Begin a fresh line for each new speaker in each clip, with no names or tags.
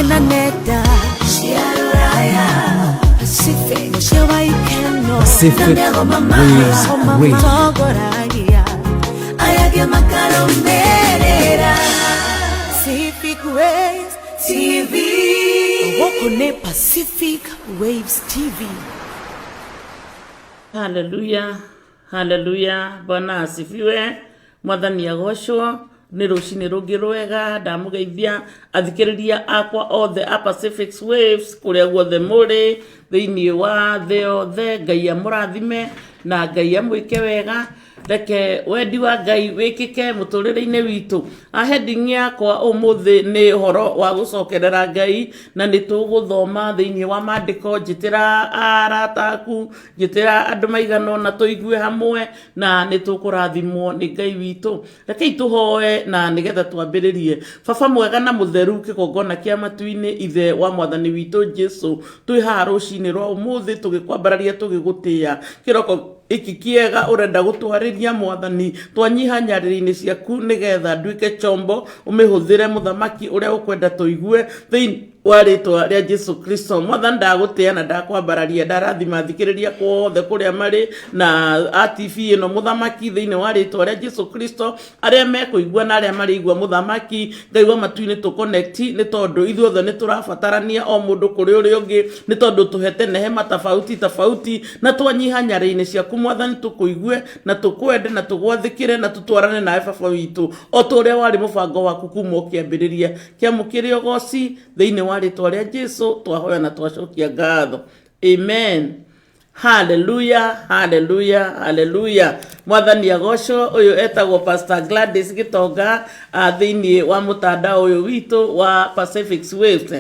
Ona nenda cia rũraya Pacific cia waikeno
Pacific Waves Radio.
Matongoragia aya angĩ makarũmĩrĩra Pacific Waves TV. Gũkũ nĩ Pacific Waves TV.
Haleluya, haleluya, Bwana asifiwe. Mwathani agocwo. Nĩ rũcinĩ rũngĩ rwega, ndamũgeithia athikĩrĩria akwa othe a Pacific Waves kũrĩa guothe mũrĩ thĩinĩ wa thĩ yothe. Ngai amũrathime na Ngai amwĩke wega. Reke wendi wa Ngai wĩkĩke mũtũrĩre-inĩ witũ. A heading yakwa ũmũthĩ nĩ ũhoro wa gũcokerera Ngai, na nĩ tũgũthoma thĩinĩ wa maandĩko. Njĩtĩra arata aku, njĩtĩra andũ maigana ũna tũigue hamwe, na nĩ tũkũrathimwo nĩ Ngai witũ. Rekei tũhoe na nĩgetha twambĩrĩrie. Baba mwega na mũtheru, kĩgongona kĩa matu-inĩ, Ithe wa Mwathani witũ Jesu, twĩ haha rũcinĩ rwa ũmũthĩ tũgĩkwambararia, tũgĩgũtĩĩa. Kĩroko iki kĩega ũrenda gũtwarĩria Mwathani, twanyiha nyarĩrĩ-inĩ ciaku nĩgetha nduĩke chombo ũmĩhũthĩre mũthamaki ũrĩa ũkwenda tũigue thĩinĩ wa rĩtwa rĩa Jesu Kristo. Mwathani, ndagũtĩĩa na ndakwambararia, ndarathima athikĩrĩria kuothe kũrĩa marĩ na a TV ĩno mũthamaki, thĩinĩ wa rĩtwa rĩa Jesu Kristo, arĩa mekũigua na arĩa marĩigua mũthamaki Ngai wa matu-inĩ tũ connect, nĩ tondũ ithuothe nĩ tũrabatarania o mũndũ kũrĩ ũrĩa ũngĩ, nĩ tondũ tũhete nehema tofauti tofauti, na twanyiha nyarĩrĩ-inĩ ciaku Mwathani, tũkũigue na tũkwende na tũgwathĩkĩre na tũtwarane nawe Baba witũ, o ta ũrĩa warĩ mũbango waku kuma ũkĩambĩrĩria. Kĩamũkĩre ũgoci thĩinĩ wa rĩtwa rĩa Jesu, twahoya na twacokia ngatho, amen. Haleluya, haleluya, haleluya. Mwathani agocwo. Ũyũ etagwo Pastor Gladys Gitonga thĩinĩ wa mũtandao ũyũ witũ wa Pacific Waves.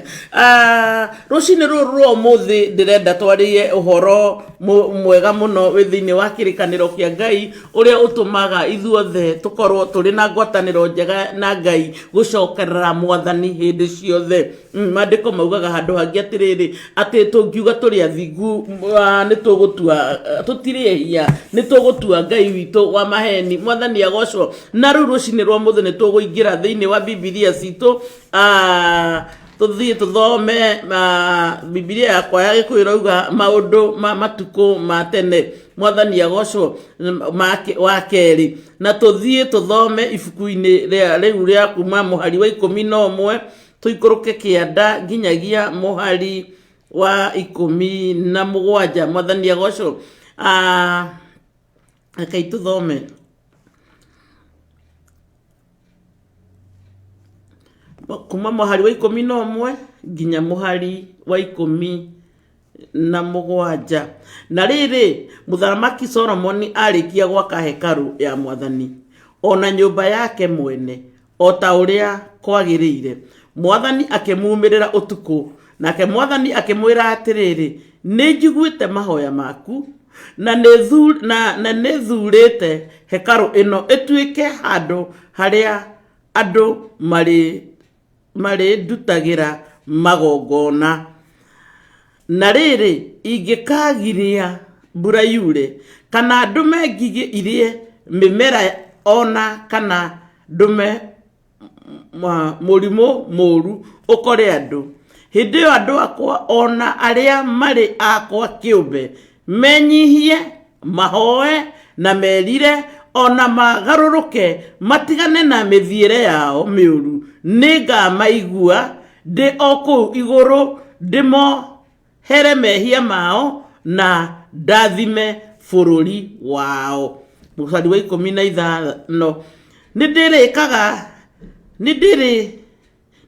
Rũcinĩ rũrũ rwa ũmũthĩ ndĩrenda twarĩe ũhoro mwega mũno wĩ thĩinĩ wa kĩrĩkanĩro kĩa Ngai, ũrĩa ũtũmaga ithuothe tũkorwo tũrĩ na ngwatanĩro njega na Ngai, gũcokerera Mwathani hĩndĩ ciothe. Maandĩko maugaga handũ hangĩ atĩrĩrĩ, atĩ tũngiuga tũrĩ athingu, nĩ tũgũtua tũtirĩ ehia, nĩ tũgũtua Ngai witũ wa maheni. Mwathani agocwo. Na rĩu rũcinĩ rwa mũthĩ nĩ tũgũingĩra thĩinĩ wa Bibilia citũ, tũthiĩ tũthome. Bibilia yakwa ya Gĩkũyũ ĩrauga maũndũ ma matukũ ma tene, Mwathani agocwo, wa kerĩ, na tũthiĩ tũthome ibuku-inĩ rĩa rĩu rĩa kuma mũhari wa 11 tũikũrũke kĩanda nginyagia mũhari wa 17. Mwathani agocwo. Rekei tũthome kuma mũhari wa 11 nginya mũhari wa 17. Na rĩrĩ, Mũthamaki Solomoni arĩkia gwaka hekarũ ya Mwathani ona nyũmba yake mwene o ta ũrĩa kwagĩrĩire, Mwathani akĩmuumĩrĩra ũtukũ, nake Mwathani akĩmwĩra atĩrĩrĩ, nĩ njiguĩte mahoya maku, na nĩ thuurĩte hekarũ ĩno ĩtuĩke handũ harĩa andũ marĩndutagĩra magongona. Na rĩrĩ, ingĩkagiria mbura yure, kana ndũme ngigĩ irĩe mĩmera, ona kana ndũme mũrimũ mũũru ũkore andũ, hĩndĩ ĩyo andũ akwa ona arĩa marĩ akwa kĩũmbe menyihie, mahoe na merire, ona magarũrũke matigane na mĩthiĩre yao mĩũru, nĩngamaigua ndĩ o kũu igũrũ, ndĩmohere mehia mao na ndathime bũrũri wao. Mũhari wa 15,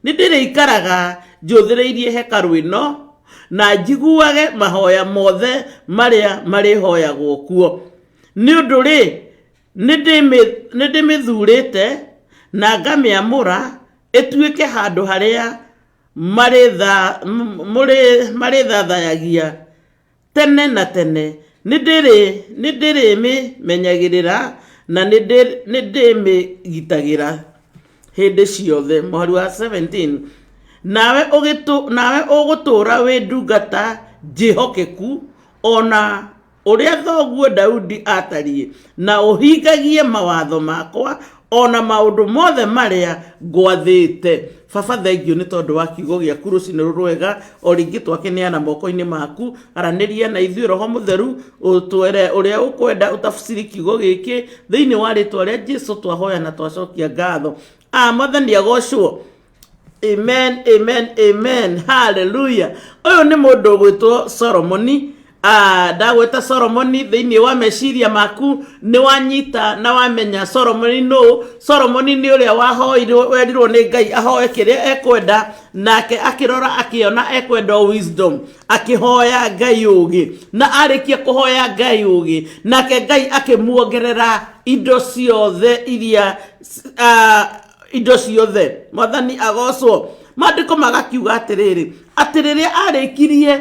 nĩndĩrĩikaraga njũthĩrĩirie hekarũ ĩno na njiguage mahoya mothe marĩa marĩhoyagwo kuo. Nĩ ũndũ rĩ, nĩndĩmĩthurĩte na ngamĩamũra ĩtuĩke handũ harĩa marĩthathayagia tene na tene. Nĩndĩrĩmĩmenyagĩrĩra na nĩndĩmĩgitagĩra hĩndĩ ciothe. Mũhari wa 17, nawe ũgũtũũra wĩ ndungata njĩhokeku ona ũrĩa thoguo Daudi atariĩ, na ũhingagie mawatho makwa Ona maũndũ mothe marĩa ngwathĩte. Baba, thengio nĩ tondũ wa kiugo gĩaku rũcinĩ rũrũ rwega. O rĩngĩ twakĩneana moko-inĩ maku. Aranĩria na ithuĩ, Roho Mũtheru, ũtwĩre ũrĩa ũkwenda ũtafsiri kiugo gĩkĩ. Thĩinĩ wa rĩtwa rĩa Jesu twahoya na twacokia ngatho. Mwathani agocwo. Amen, amen, amen, haleluya. Ũyũ nĩ mũndũ ũgwĩtwo Solomoni. Ndagwĩta Solomoni, thĩinĩ wa meciria maku nĩ wanyita na wamenya Solomoni nũ. Solomoni nĩ ũrĩa wahoirwo, werirwo nĩ Ngai ahoe kĩrĩa ekwenda, nake akĩrora akĩona ekwenda o wisdom, akĩhoya Ngai ũgĩ, na arĩkia kũhoya Ngai ũgĩ, nake Ngai akĩmuongerera indo ciothe iria indo ciothe. Mwathani agocwo. Maandĩko magakiuga atĩrĩrĩ, atĩ rĩrĩa arĩkirie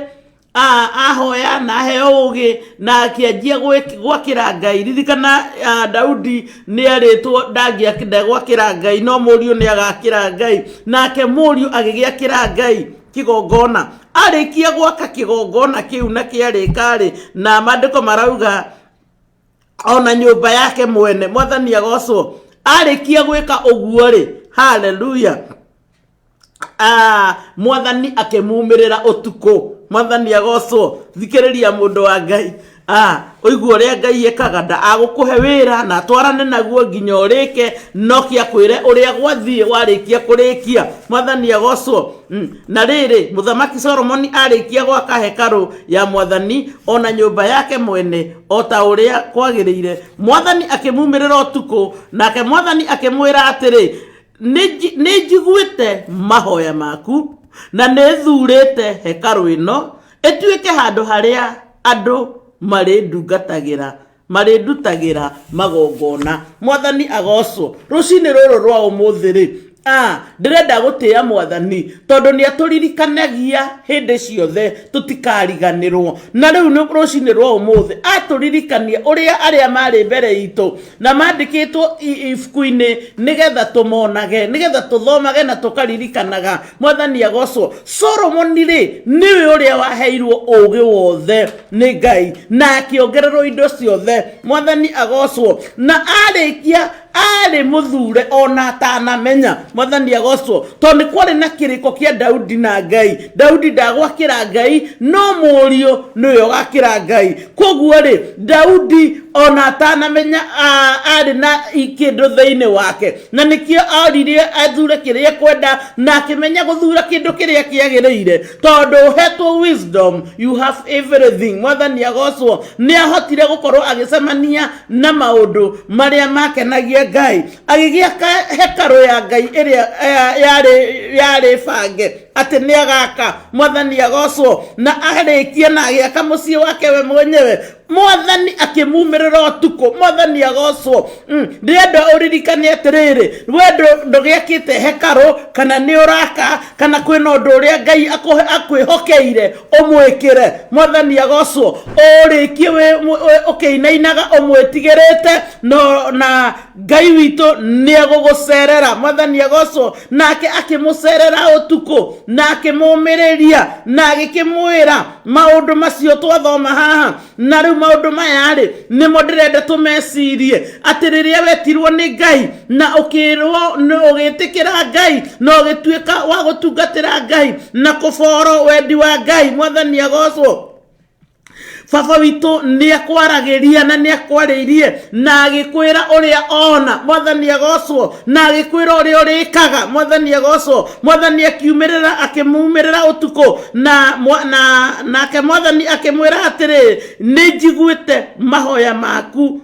ahoya na aheo ũgĩ na akĩanjia gwakĩra Ngai. Ririkana, Daudi nĩ erĩtwo ndegwakĩra Ngai, no mũriũ nĩ agakĩra Ngai. Nake mũriũ agĩgĩakĩra Ngai kĩgongona. Arĩkia gwaka kĩgongona kĩu na kĩarĩka-rĩ, na maandĩko marauga ona nyũmba yake mwene. Mwathani agocwo. Arĩkia gwĩka ũguo rĩ, haleluya, Mwathani akĩmumĩrĩra ũtukũ. Mwathani agocwo. Thikĩrĩria, mũndũ wa Ngai, ũigua ũrĩa Ngai ekaga. Nda agũkũhe wĩra na atwarane naguo nginya ũrĩke, no kĩakwĩre ũrĩa gwathiĩ warĩkia kũrĩkia. Mwathani agocwo. Na rĩrĩ, Mũthamaki Solomoni arĩkia gwaka hekarũ ya Mwathani ona nyũmba yake mwene o ta ũrĩa kwagĩrĩire, Mwathani akĩmumĩrĩra ũtukũ, nake Mwathani akĩmwĩra atĩrĩ, "Nĩ njiguĩte mahoya maku na nĩ thurĩte hekarũ ĩno ĩtuĩke handũ harĩa andũ marĩndungatagĩra, marĩndutagĩra magongona." Mwathani agocwo. Rũcinĩ rũrũ rwa ũmũthĩ rĩ, ndĩrenda gũtĩĩa Mwathani tondũ nĩ atũririkanagia hĩndĩ ciothe tũtikariganĩrwo. Na rĩu nĩ rũcinĩ rwa ũmũthĩ atũririkania ũrĩa arĩa marĩ mbere itũ na mandĩkĩtwo ibuku-inĩ nĩgetha tũmonage, nĩgetha tũthomage na tũkaririkanaga. Mwathani agocwo. Solomoni rĩ, nĩwe ũrĩa waheirwo ũgĩ wothe nĩ Ngai na akĩongererwo indo ciothe. Mwathani agocwo. Na arĩkia arĩ mũthure ona atanamenya. Mwathani agocwo, tondũ nĩ kwarĩ na kĩrĩko kĩa Daudi na Ngai. Daudi ndagwakĩra Ngai, no mũriũ nĩwe ũgakĩra Ngai. Koguo rĩ, Daudi ona atanamenya arĩ na kĩndũ thĩinĩ wake, na nĩkĩo oririe athure kĩrĩa ekwenda, na akĩmenya gũthura kĩndũ kĩrĩa kĩagĩrĩire, tondũ ũhetwo wisdom, you have everything. Mwathani agocwo. Nĩ ahotire gũkorwo agĩcemania na maũndũ marĩa makenagia Ngai, agĩgĩaka hekarũ ya Ngai ĩrĩa yarĩ bange atĩ nĩ agaka. Mwathani agocwo. Na arĩkia na agĩaka mũciĩ wake we mwenyewe, Mwathani akĩmumĩrĩra ũtukũ. Mwathani agocwo. Ndĩrenda ũririkane atĩrĩrĩ, we ndũgĩakĩte hekarũ kana nĩ ũraka kana kwĩna ũndũ ũrĩa Ngai akwĩhokeire ũmwĩkĩre. Mwathani agocwo. Ũrĩkie ũkĩinainaga ũmwĩtigĩrĩte, no na Ngai witũ nĩ egũgũcerera. Mwathani agocwo. Nake akĩmũcerera ũtukũ na akĩmũmĩrĩria na agĩkĩmwĩra maũndũ macio twathoma haha. Na rĩu maũndũ maya rĩ, nĩmo ndĩrenda tũmecirie, atĩ rĩrĩa wetirwo nĩ Ngai na ũkĩrwo ũgĩtĩkĩra Ngai na ũgĩtuĩka wa gũtungatĩra Ngai na kũboro wendi wa Ngai. Mwathani agocwo. Baba witũ nĩ akwaragĩria na nĩ akwarĩirie na agĩkwĩra ũrĩa ona. Mwathani agocwo. Na agĩkwĩra ũrĩa ũrĩkaga. Mwathani agocwo. Mwathani akiumĩrĩra, akĩmumĩrĩra ũtukũ, na nake Mwathani akĩmwĩra atĩrĩ, "Nĩ njiguĩte mahoya maku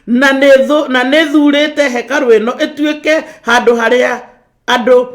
na nĩ thurĩte hekarũ ĩno ĩtuĩke handũ harĩa andũ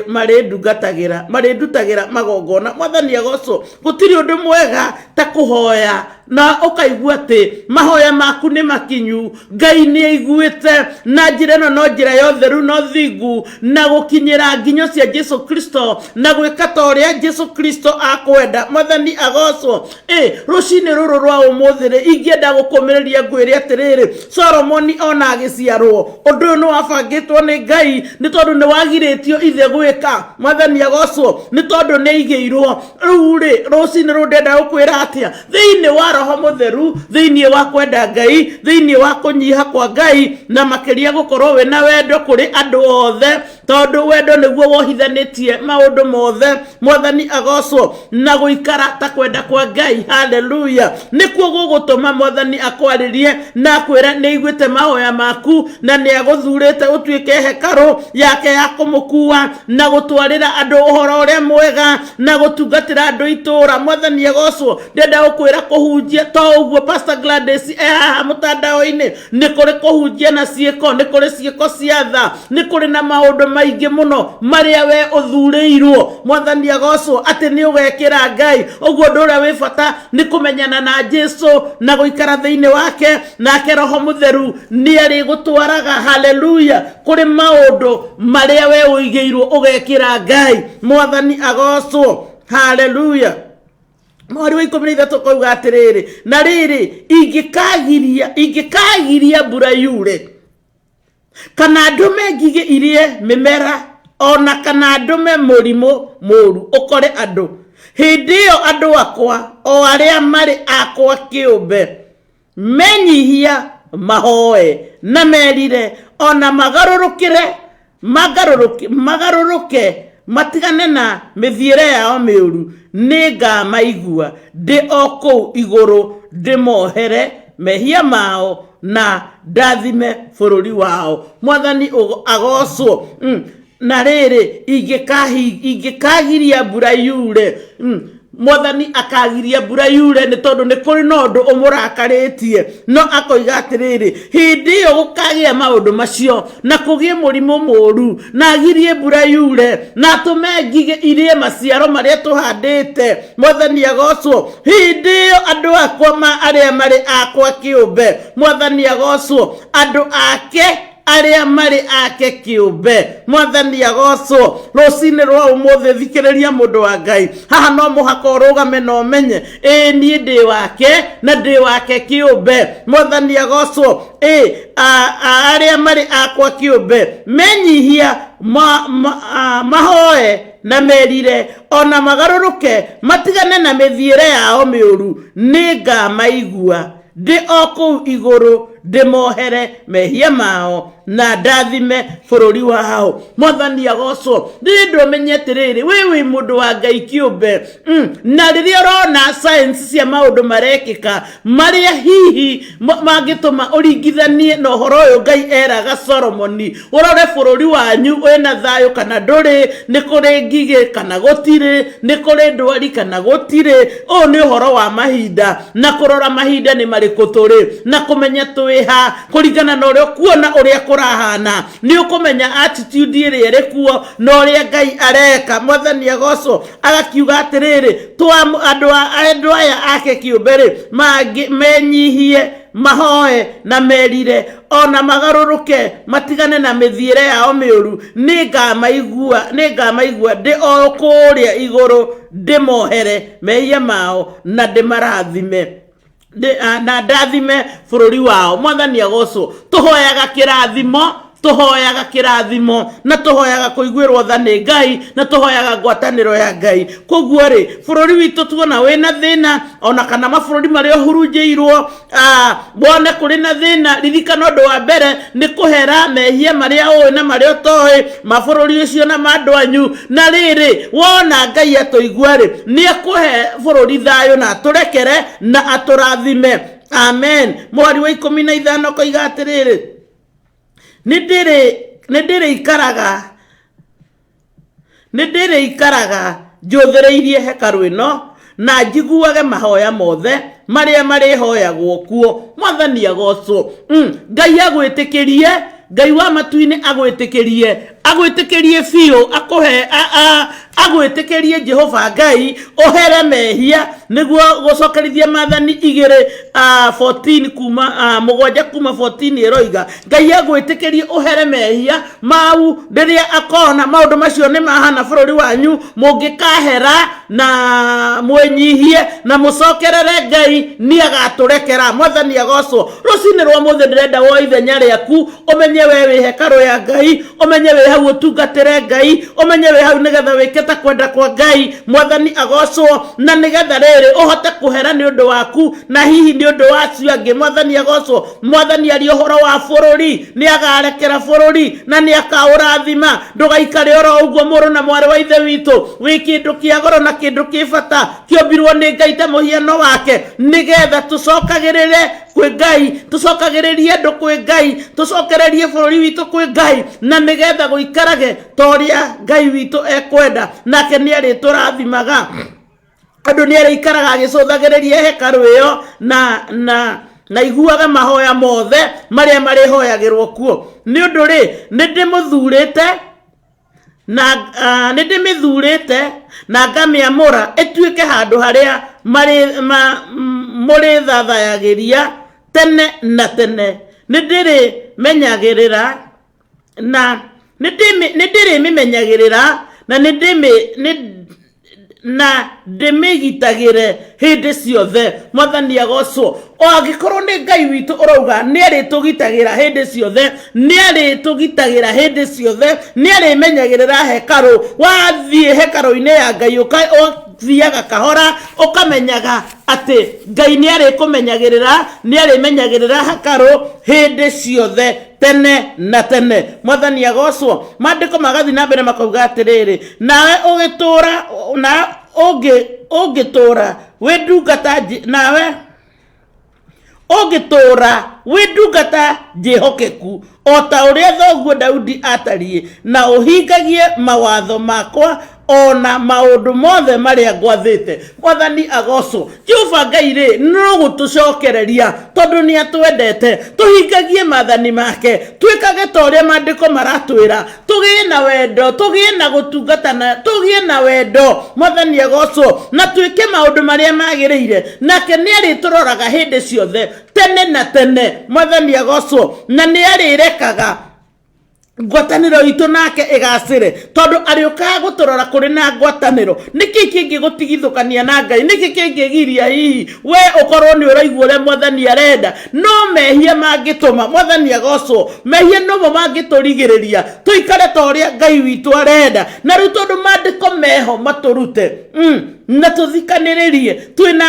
marĩndungatagĩra, marĩndutagĩra magongona." Mwathani agocwo. Gũtirĩ ũndũ mwega ta kũhoya na ũkaigua atĩ mahoya maku nĩ makinyu, Ngai nĩ aiguĩte. Na njĩra ĩno no njĩra ya ũtheru na ũthingu na gũkinyĩra nginyo cia Jesu Kristo na gwĩka ta ũrĩa Jesu Kristo akwenda. Mwathani agocwo. Ĩ rũcinĩ rũrũ rwa ũmũthĩ rĩ, ingĩenda gũkũmĩrĩria ngwĩre atĩrĩrĩ, Solomoni ona agĩciarwo, ũndũ ũyũ nĩ wabangĩtwo nĩ Ngai, nĩ tondũ nĩ Wagirĩtio ithe gwĩka. Mwathani agocwo, nĩ tondũ nĩ aigĩirwo. Rĩu rĩ, rũcinĩ rũrũ ndĩrenda gũkwĩra atĩa? Thĩinĩ wa Roho Mũtheru, thĩinĩ wa kwenda Ngai, thĩinĩ wa kũnyiha kwa Ngai, na makĩria gũkorwo wĩna wendo kũrĩ andũ othe, tondũ wendo nĩguo wohithanĩtie maũndũ mothe. Mwathani agocwo. Na gũikara ta kwenda kwa Ngai, haleluya, nĩkuo gũgũtũma Mwathani akwarĩrie na akwĩre nĩ aiguĩte mahoya maku na nĩ agũthurĩte ũtuĩke hekarũ yake ya kũmũkua na gũtwarĩra andũ ũhoro ũrĩa mwega na gũtungatĩra andũ itũũra. Mwathani agocwo. Ndĩrenda gũkwĩra kũhunjia to ũguo Pastor Gladys e haha mũtandao-inĩ, nĩ kũrĩ kũhunjia na ciĩko, nĩ kũrĩ ciĩko cia tha, nĩ kũrĩ na maũndũ maingĩ mũno marĩa we ũthurĩirwo. Mwathani agocwo, atĩ nĩ ũgekĩra Ngai. Ũguo ũndũ ũrĩa wĩ bata nĩ kũmenyana na Jesu na gũikara thĩinĩ wake, nake Roho Mũtheru nĩ arĩgũtwaraga, haleluya, kũrĩ maũndũ marĩa we ũigĩirwo ũgekĩra Ngai. Mwathani agocwo, haleluya. Mweri wa 13 koiga atĩrĩrĩ, na rĩrĩ, ingĩkagiria mbura yure, kana ndũme ngigĩ irie mĩmera, ona kana ndũme mũrimũ mũũru ũkore andũ, hĩndĩ ĩyo andũ akwa o arĩa marĩ akwa kĩũmbe menyihia, mahoe na merire, ona magarũrũkĩre magarũrũke matigane na mĩthiĩre yao mĩũru, nĩ ngamaigua ndĩ o kũu igũrũ, ndĩmohere mehia mao na ndathime bũrũri wao. Mwathani agocwo. Na rĩrĩ, ingĩkagiria mbura yure, Mwathani akagiria mbura yure nĩ tondũ nĩ kũrĩ na ũndũ ũmũrakarĩtie, no akoiga atĩrĩrĩ, hĩndĩ ĩyo gũkagĩa maũndũ macio na kũgĩe mũrimũ mũũru, na agirie mbura yure na atũme ngigĩ irĩe maciaro marĩa tũhandĩte. Mwathani agocwo. Hĩndĩ ĩyo andũ akwa ma arĩa marĩ akwa kĩũmbe, Mwathani agocwo, andũ ake arĩa marĩ ake kĩũmbe, Mwathani agocwo. Rũcinĩ rwa ũmũthĩ, thikĩrĩria mũndũ wa Ngai, haha no mũhaka ũrũgame na ũmenye, ĩĩ niĩ ndĩ wake na ndĩ wake kĩũmbe. Mwathani agocwo. Ĩĩ arĩa marĩ akwa kĩũmbe menyihia, mahoe na merire, ona magarũrũke matigane na mĩthiĩre yao mĩũru, nĩ ngamaigua ndĩ o kũu igũrũ, ndĩmohere mehia mao na ndathime bũrũri wao. Mwathani agocwo. Rĩrĩ ũmenye atĩrĩrĩ, wĩ wĩ mũndũ wa Ngai kĩũmbe, na rĩrĩa ũrona science cia maũndũ marekĩka marĩa hihi mangĩtũma ũringithanie na ũhoro ũyũ Ngai eraga Solomoni, ũrore bũrũri wanyu wĩna thayũ kana ndũrĩ, nĩ kũrĩ ngigĩ kana gũtirĩ, nĩ kũrĩ ndwari kana gũtirĩ. Ũyũ nĩ ũhoro wa mahinda na kũrora mahinda nĩ marĩkũ tũrĩ, na kũmenya twĩha kũringana na ũrĩa ũkuona ũrĩa kũrahana. Nĩ ũkũmenya attitude ĩrĩa ĩrĩ kuo na ũrĩa Ngai areka. Mwathani agocwo. Agakiuga atĩrĩrĩ, andũ aya ake kĩũmbe rĩ, menyihie, mahoe na merire, ona magarũrũke matigane na mĩthiĩre yao mĩũru, nĩ ngamaigua ndĩ o kũrĩa igũrũ, ndĩmohere mehia mao na ndĩmarathime na ndathime bũrũri wao. Mwathani agocwo. Tũhoyaga kĩrathimo, tũhoyaga kĩrathimo, na tũhoyaga kũiguĩrwo tha nĩ Ngai, na tũhoyaga ngwatanĩro ya Ngai. Koguo rĩ, bũrũri witũ tuona wĩna thĩna, ona kana mabũrũri marĩa ũhurunjĩirwo, wone kũrĩ na thĩna, ririkana ũndũ wa mbere nĩ kũhera mehia marĩa ũĩ na marĩa ũtoĩ ma bũrũri ũcio na ma andũ anyu. Na rĩrĩ, wona Ngai atũigua rĩ, nĩ ekũhe bũrũri thayũ na atũrekere na atũrathime. Amen. Mũhari wa 15 koiga atĩrĩrĩ, nĩ ndĩrĩikaraga njũthĩrĩirie hekarũ ĩno na njiguage mahoya mothe marĩa marĩhoyagwo kuo. Mwathani agocwo. Ngai agwĩtĩkĩrie, Ngai wa matu-inĩ agwĩtĩkĩrie, agwĩtĩkĩrie biũ, akũhe, agwĩtĩkĩrie Jehova Ngai ũhere mehia, nĩguo gũcokerithia maathani igĩrĩ, 14 kuma, 7 kuma 14 ĩroiga Ngai agwĩtĩkĩrie ũhere mehia mau rĩrĩa akona maũndũ macio nĩ mahana bũrũri wanyu, mũngĩkahera na mwĩnyihie na mũcokerere Ngai, nĩ agatũrekera. Mwathani agocwo. Rũcinĩ rwa mũthĩ ndĩrenda woe ithenya rĩaku, ũmenye we wĩ hekarũ ya Ngai, ũmenye wĩ hau. hau ũtungatĩre Ngai, ũmenye wĩ hau nĩgetha wĩke ta kwenda kwa Ngai. Mwathani agocwo, na nĩgetha rĩrĩ ũhote kũhera nĩ ũndũ waku na hihi nĩ ũndũ wa acio angĩ. Mwathani agocwo. Mwathani aria ũhoro wa bũrũri, nĩ agarekera bũrũri na nĩ akaũrathima. Ndũgaikare oro ũguo, mũrũ na mwarĩ wa ithe witũ, wĩ kĩndũ kĩa goro na kĩndũ kĩ bata kĩombirwo nĩ Ngai ta mũhiano wake, nĩgetha tũcokagĩrĩre kwĩ Ngai, tũcokagĩrĩrie andũ kwĩ Ngai, tũcokererie bũrũri witũ kwĩ Ngai, na nĩgetha gũikarage ta ũrĩa Ngai witũ ekwenda, nake nĩ arĩtũrathimaga. Andũ nĩ arĩikaraga agĩcũthagĩrĩria hekarũ ĩyo na iguaga mahoya mothe marĩa marĩhoyagĩrwo kuo. Nĩ ũndũ rĩ, nĩ ndĩmũthurĩte na nĩ ndĩmĩthurĩte na ngamĩamũra ĩtuĩke handũ harĩa mũrĩthathayagĩria tene na tene. Nĩ ndĩrĩmenyagĩrĩra na nĩ ndĩrĩmĩmenyagĩrĩra na nĩ na ndĩmĩgitagĩre hĩndĩ ciothe. Mwathani agocwo. O angĩkorwo nĩ Ngai witũ ũrauga nĩ arĩtũgitagĩra hĩndĩ ciothe, nĩ arĩtũgitagĩra hĩndĩ ciothe, nĩ arĩmenyagĩrĩra hekarũ. Wathiĩ hekarũ-inĩ ya Ngai ũthiaga kahora, ũkamenyaga atĩ Ngai nĩ arĩkũmenyagĩrĩra, nĩ arĩmenyagĩrĩra hekarũ hĩndĩ ciothe tene na tene. Mwathani agocwo. Maandĩko magathiĩ na mbere makauga atĩrĩrĩ, nawe ũgĩtũũra na ũngĩtũũra wĩ ndungata nawe ũngĩtũũra wĩ ndungata njĩhokeku o ta ũrĩa thoguo Daudi atariĩ, na ũhingagie mawatho makwa o na maũndũ mothe marĩa ngwathĩte. Mwathani agocwo. Jehova Ngai rĩ, no gũtũcokereria tondũ nĩ atwendete. Tũhingagie maathani make, twĩkage ta ũrĩa maandĩko maratwĩra, tũgĩe na wendo, tũgĩe na gũtungatana, tũgĩe na wendo. Mwathani agocwo, na twĩke maũndũ marĩa magĩrĩire, nake nĩ arĩtũroraga hĩndĩ ciothe tene na tene. Mwathani agocwo, na nĩ arĩrekaga ngwatanĩro itũ nake ĩgacĩre, tondũ arĩũkaga gũtũrora kũrĩ na ngwatanĩro. Nĩkĩ kĩngĩgũtigithũkania na Ngai? Nĩkĩ kĩngĩgiria hihi we ũkorwo nĩ ũraigua ũrĩa Mwathani arenda? No mehia mangĩtũma. Mwathani agocwo. Mehia nomo mangĩtũrigĩrĩria tũikare ta ũrĩa Ngai witũ arenda. Na rĩu tondũ maandĩko meho matũrute, na tũthikanĩrĩrie, twĩna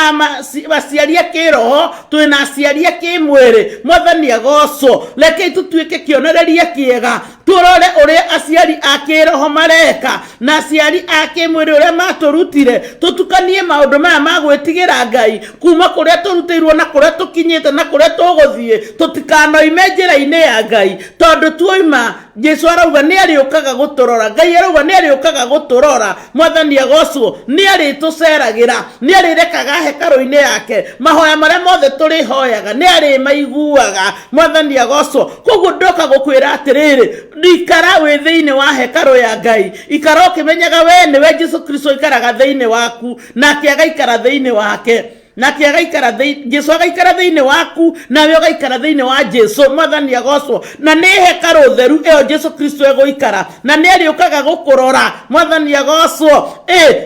aciari a kĩroho, twĩna aciari a kĩmwĩrĩ. Mwathani agocwo. Rekei tũtuĩke kĩonereria kĩega, tũrore ũrĩa aciari a kĩroho mareka na aciari a kĩmwĩrĩ ũrĩa matũrutire, tũtukanie maũndũ maya ma gwĩtigĩra Ngai kuma kũrĩa tũrutĩirwo na kũrĩa tũkinyĩte na kũrĩa tũgũthiĩ, tũtikanoime njĩra-inĩ ya Ngai, tondũ tuoima, Jesu arauga nĩ arĩũkaga gũtũrora. Ngai arauga nĩ arĩũkaga gũtũrora. Mwathani agocwo. Nĩ arĩtũceragĩra, nĩ arĩrekaga hekarũ-inĩ yake mahoya marĩa mothe tũrĩhoyaga, nĩ arĩmaiguaga. Mwathani agocwo. Koguo ndoka gũkwĩra atĩrĩrĩ, ikara wĩ thĩinĩ wa hekarũ ya Ngai, ikara ũkĩmenyaga we nĩwe Jesu Kristo ikaraga thĩinĩ waku, nake agaikara thĩinĩ wake, nake agaikara Jesu agaikara thĩinĩ waku, nawe ũgaikara thĩinĩ wa Jesu. Mwathani agocwo. Na nĩ hekarũ theru ĩyo Jesu Kristo egũikara, na nĩ arĩũkaga gũkũrora. Mwathani agocwo.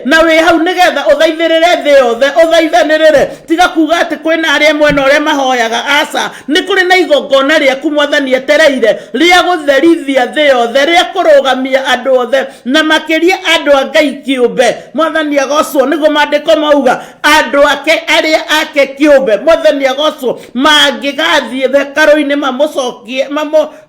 Na wĩ hau nĩgetha ũthaithĩrĩre thĩ yothe, ũthaithanĩrĩre. Tiga kuga atĩ kwĩna arĩa mwena ũrĩa mahoyaga, aca. Nĩ kũrĩ na igongona rĩaku Mwathani etereire, rĩa gũtherithia thĩ yothe, rĩa kũrũgamia andũ othe, na makĩria andũ a Ngai kĩũmbe. Mwathani agocwo. Nĩguo maandĩko mauga, andũ ake arĩa ake kĩũmbe, Mwathani agocwo, mangĩgathiĩ hekarũ-inĩ mamũcokie,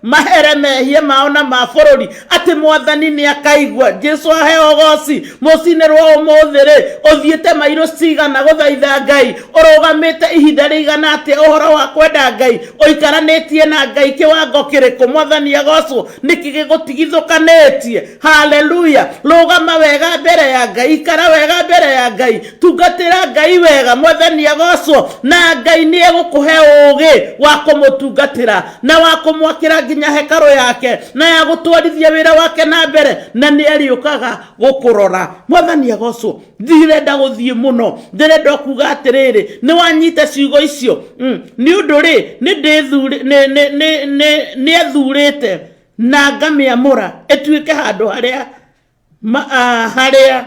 mahere mehia mao na ma bũrũri, atĩ Mwathani nĩ akaigua. Jesu aheo ũgoci. Mũcinĩ rwa ũmũthĩ rĩ, ũthiĩte mairũ cigana gũthaitha Ngai? Ũrũgamĩte ihinda rĩigana atĩa ũhoro wa kwenda Ngai? Ũikaranĩtie na Ngai kĩwango kĩrĩkũ? Mwathani agocwo. Nĩkĩ gĩgũtigithũkanĩtie? Haleluya. Rũgama wega mbere ya Ngai, ikara wega mbere ya Ngai, tungatĩra Ngai wega. Mwathani agocwo. Na Ngai nĩ egũkũhe ũũgĩ wa kũmũtungatĩra na wa kũmwakĩra nginya hekarũ yake, na ya gũtwarithia wĩra wake na mbere, na nĩ arĩũkaga gũkũrora. Mwathani agocwo. Ndirenda gũthiĩ mũno, ndĩrenda kuga atĩrĩrĩ, nĩ wanyita ciugo icio. Nĩ ũndũ rĩ, nĩ ethurĩte na ngamĩamũra ĩtuĩke handũ harĩa harĩa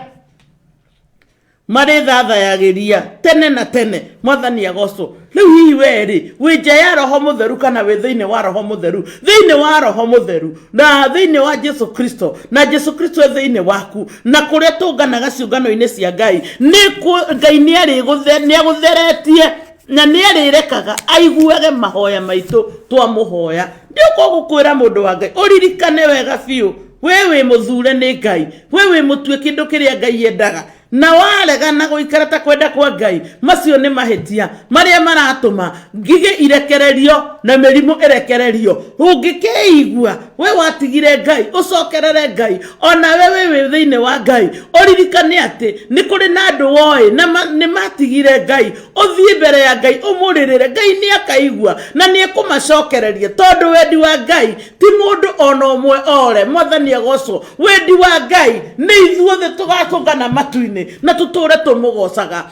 Marĩthathayagĩria tene na tene. Mwathani agocwo. Rĩu hihi we rĩ, wĩ nja ya Roho Mũtheru kana wĩ thĩinĩ wa Roho Mũtheru? Thĩinĩ wa Roho Mũtheru na thĩinĩ wa Jesu Kristo, na Jesu Kristo e thĩinĩ waku, na kũrĩa tũnganaga ciũngano-inĩ cia Ngai, Ngai nĩ agũtheretie na nĩ arĩrekaga aiguage mahoya maitũ twamũhoya. Ndiũka gũkwĩra, mũndũ wa Ngai, ũririkane wega biũ, we wĩ mũthure nĩ Ngai, we wĩ mũtue kĩndũ kĩrĩa Ngai endaga, na warega na gũikara ta kwenda kwa Ngai, macio nĩ mahĩtia marĩa maratũma ngigĩ irekererio na mĩrimũ ĩrekererio. Ũngĩkĩigua we watigire Ngai, ũcokerere Ngai. Onawe wĩ thĩinĩ wa Ngai, ũririkane atĩ nĩ kũrĩ na andũ woĩ na nĩ matigire Ngai. Ũthiĩ mbere ya Ngai, ũmũrĩrĩre Ngai, nĩ akaigua na nĩ ekũmacokereria, tondũ wendi wa Ngai ti mũndũ ona ũmwe ore. Mwathani agocwo. Wendi wa Ngai nĩ ithuothe tũgatũngana matu-inĩ na tũtũre tũmũgocaga.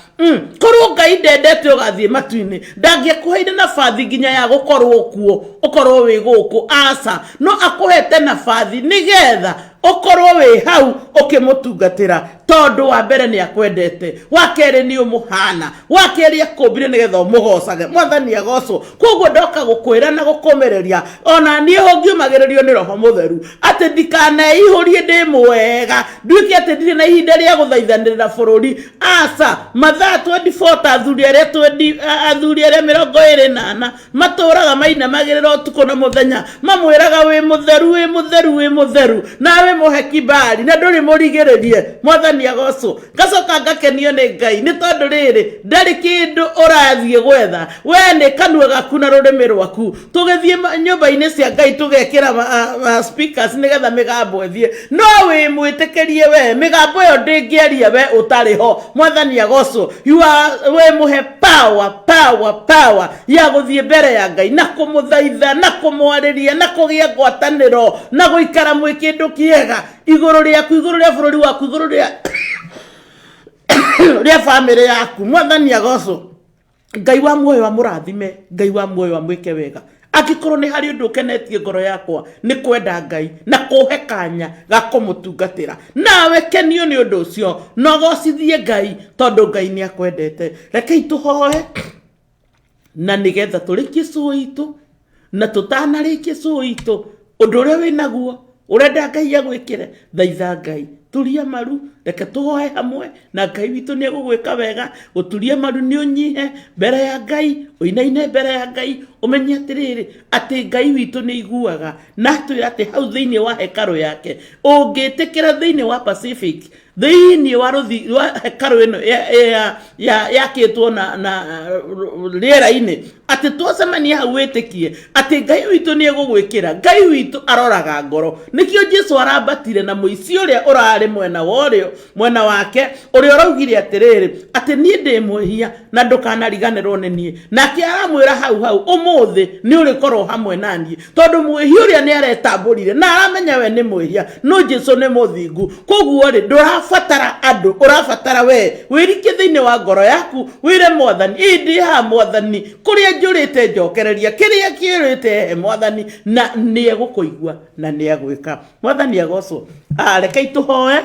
Korwo Ngai ndendete ũgathiĩ matu-inĩ, ndangĩakũheire nabathi nginya ya gũkorwo kuo, ũkorwo wĩ gũkũ. Aca, no akũhete nabathi nĩgetha ũkorwo wĩ hau ũkĩmũtungatĩra, tondũ wa mbere nĩ akwendete, wa kerĩ nĩ ũmũhana, wa kerĩ akũmbire nĩgetha ũmũgocage. Mwathani agocwo. Koguo ndoka gũkwĩra na gũkũmĩrĩria, ona niĩ ho ngiũmagĩrĩrio nĩ Roho Mũtheru, atĩ ndikaneihũrie ndĩ mwega, nduĩke atĩ ndirĩ na ihinda rĩa gũthaithanĩrĩra bũrũri. Aca, mathaa 24 ta athuri arĩa 20, athuri arĩa 24 matũraga mainamagĩrĩra ũtukũ na mũthenya, mamwĩraga, "Wĩ mũtheru, wĩ mũtheru, wĩ mũtheru," nawe mũhe kibali na ndũrĩ mũrigĩrĩrie. Mwathani agocwo. Ngacoka ngakenio nĩ Ngai nĩ tondũ rĩrĩ, ndarĩ kĩndũ ũrathiĩ gwetha, we nĩ kanua gaku na rũrĩmĩ rwaku. Tũgĩthiĩ nyũmba-inĩ cia Ngai, tũgekĩra speakers nĩgetha mĩgambo ĩthiĩ, no wĩ mwĩtĩkĩrie we, mĩgambo ĩyo ndĩngĩaria we ũtarĩ ho. Mwathani agocwo. You are wĩ mũhe power, power, power ya gũthiĩ mbere ya Ngai na kũmũthaitha na kũmwarĩria na kũgĩa ngwatanĩro na gũikara mwĩ kĩndũ kĩega igũrũ rĩaku, igũrũ rĩa bũrũri waku, igũrũ rĩa bamĩrĩ yaku. Mwathani agocwo. Ngai wa muoyo amũrathime, Ngai wa muoyo amwĩke wega. Angĩkorwo nĩ harĩ ũndũ ũkenetie ngoro yakwa, nĩ kwenda Ngai na kũhe kanya ga kũmũtungatĩra. Nawe kenio nĩ ũndũ ũcio na ũgocithie Ngai, tondũ Ngai nĩ akwendete. Rekei tũhoe na nĩgetha tũrĩkie cũũ itũ. Na tũtanarĩkia cũũ itũ, ũndũ ũrĩa wĩ naguo ũrenda Ngai agwĩkĩre, thaitha Ngai, turia maru, reke tũhoe hamwe na Ngai witũ nĩ egũgwĩka wega. Gũturia maru nĩ ũnyihe mbere ya Ngai, ũinaine mbere ya Ngai, ũmenye atĩrĩrĩ, atĩ Ngai witũ nĩ iguaga na atwĩra atĩ hau thĩinĩ wa hekarũ yake, ũngĩtĩkĩra thĩinĩ wa Pacific, thĩinĩ wa rũthi rwa hekarũ ĩno yakĩtwo na rĩera-inĩ, atĩ twacemania hau wĩtĩkie atĩ Ngai witũ nĩ egũgwĩkĩra. Ngai witũ aroraga ngoro. Nĩkĩo Jesu arambatire na mũici ũrĩa ũrarĩ mwena wa ũrĩo, mwena wake, ũrĩa ũraugire atĩrĩrĩ, atĩ niĩ ndĩ mwĩhia na ndũkanariganĩrwo nĩ niĩ. Nake aramwĩra hau hau, "Ũmũthĩ nĩ ũrĩkorwo hamwe na niĩ," tondũ mwĩhia ũrĩa nĩ aretambũrire na aramenya we nĩ mwĩhia, no Jesu nĩ mũthingu. Koguo rĩ, ndũrabatara andũ, ũrabatara we wĩrikie thĩinĩ wa ngoro yaku, wĩre Mwathani, "Ĩ ndĩ haha Mwathani, kũrĩa njũrĩte njokereria, kĩrĩa kĩũrĩte he Mwathani," na nĩ egũkũigua na nĩ egwĩka. Mwathani agocwo. Rekei tũhoe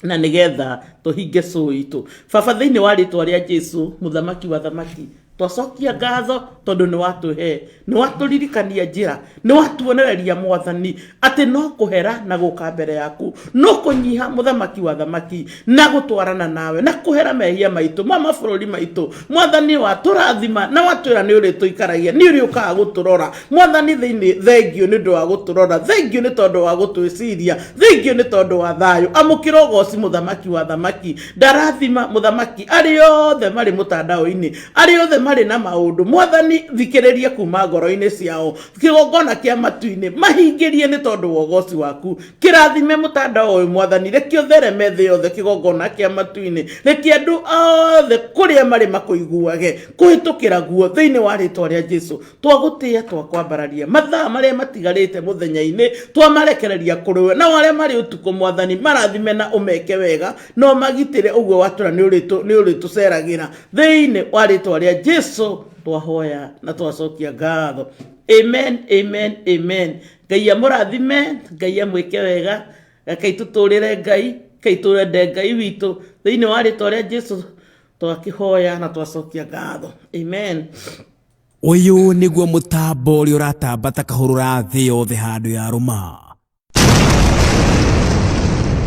na nĩgetha tũhinge cũũ itũ. Baba, thĩinĩ wa rĩtwa rĩa Jesu, Mũthamaki wa thamaki, twacokia ngatho tondũ nĩ watũhe, nĩ watũririkania njĩra, nĩ watuonereria, Mwathani, atĩ no kũhera na gũka mbere yaku, no kũnyiha, Mũthamaki wa thamaki, na gũtwarana nawe na kũhera mehia maitũ ma mabũrũri maitũ. Mwathani, watũrathima na watwĩra nĩ ũrĩtũikaragia, nĩ ũrĩũkaga gũtũrora. Mwathani thĩinĩ, thengio nĩ ũndũ wa gũtũrora, thengio nĩ tondũ wa gũtwĩciria, thengio nĩ tondũ wa thayũ. Amũkĩra ũgoci, Mũthamaki wa thamaki. Ndarathima, Mũthamaki, arĩa othe marĩ mũtandao-inĩ, arĩa othe marĩ na maũndũ. Mwathani, thikĩrĩria kuma ngoro-inĩ ciao kĩgongona kĩa matu-inĩ, mahingĩrie nĩ tondũ wa ũgoci waku. Kĩrathime mũtandao ũyũ, Mwathani, reke ũthereme thĩ yothe kĩgongona kĩa matu-inĩ. Reke andũ othe kũrĩa marĩ makũiguage kũhĩtũkĩra guo. Thĩinĩ wa rĩtwa rĩa Jesu, twagũtĩĩa, twakwambararia. Mathaa marĩa matigarĩte mũthenya-inĩ twamarekereria kũrĩ we, nao arĩa marĩ ũtukũ, Mwathani, marathime na ũmeke wega no magitĩre ũguo watũra nĩ ũrĩtũceragĩra. Thĩinĩ wa rĩtwa rĩa Jesu twahoya na twacokia ngatho. Amen, amen, amen. Ngai amũrathime, Ngai amwĩke wega. Rekei tũtũrĩre Ngai. Kei tũrende Ngai witũ thĩinĩ wa rĩtwa rĩa Jesu twakĩhoya na twacokia ngatho, amen.
Ũyũ nĩguo mũtambo ũrĩa ũratamba ta kahũrũra thĩ yothe handũ ya rũma.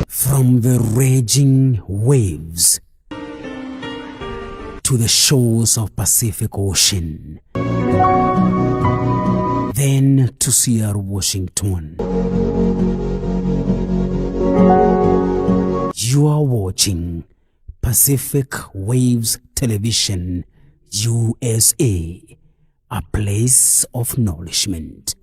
From the raging waves to the shores of Pacific Ocean, then to Seattle, Washington. You are watching Pacific Waves Television, USA, a place of nourishment.